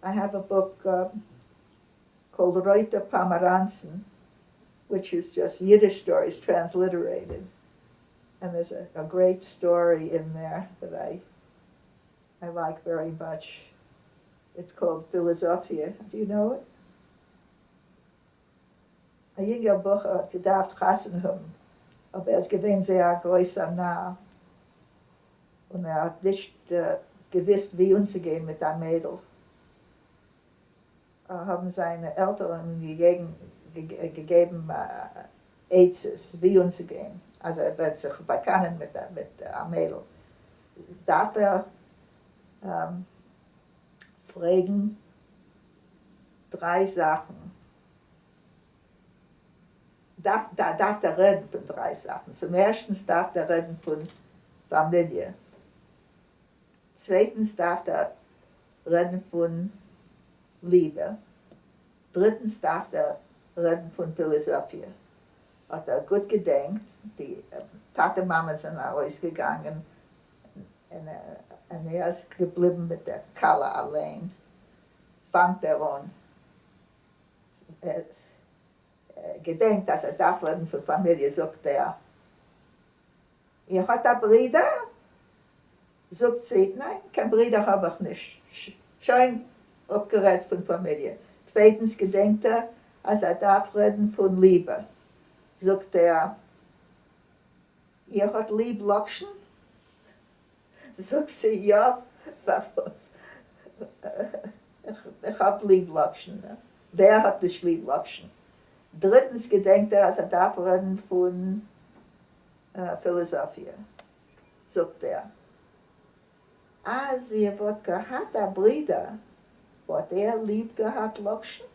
I have a book called רויטע פּאָמעראַנצן, which is just Yiddish stories transliterated. And there's a great story in there that I like very much. It's called פֿילאָסאָפֿיע. Do you know it? אַ יונגער בחור האָט געדאַרפֿט חתונה האָבן, אָבער ער איז געווען זייער אַ גרויסער נאַר און ער האָט נישט געוווּסט ווי אומצוגיין מיט אַ מיידל. האָבן זײַנע עלטערן אים געגעבן עצות ווי אומצוגיין, אַז ער וועט זיך באַקענען מיט אַ מיידל, דאַרף ער פֿרעגן דרײַ זאַכן. דאַרף ער רעדן פֿון דרײַ זאַכן. צום ערשטנס דאַרף ער רעדן פֿון פֿאַמיליע. צווייטנס דאַרף ער רעדן פֿון ליבע. דריטנס דאַרף ער רעדן פֿון פֿילאָסאָפֿיע. האָט ער גוט געדענקט, די טאַטע-מאַמע זענען אַרויסגעגאַנגען און ער איז געבליבן מיט דער כּלה אַליין. פֿאַנגט ער אָן. געדענקט אַז ער דאַרף רעדן פֿון פֿאַמיליע, זאָגט ער, איר האָט אַ ברודער? זאָגט זי, ניין, קיין ברודער האָב איך נישט. שוין אָפּגערעדט פֿון פֿאַמיליע. צווייטנס געדענקט ער, אַז ער דאַרף רעדן פֿון ליבע. זאָגט ער, איר האָט ליב לאָקשן? זאָגט זי, יאָ, פֿאַרוואָס? איך האָב ליב לאָקשן. ווער האָט נישט ליב לאָקשן? דריטנס געדענקט ער, אַז ער דאַרף רעדן פֿון פֿילאָסאָפֿיע. זאָגט ער, אַז איר וואָלט געהאַט אַ ברודער, וואָלט ער ליב געהאַט לאָקשן?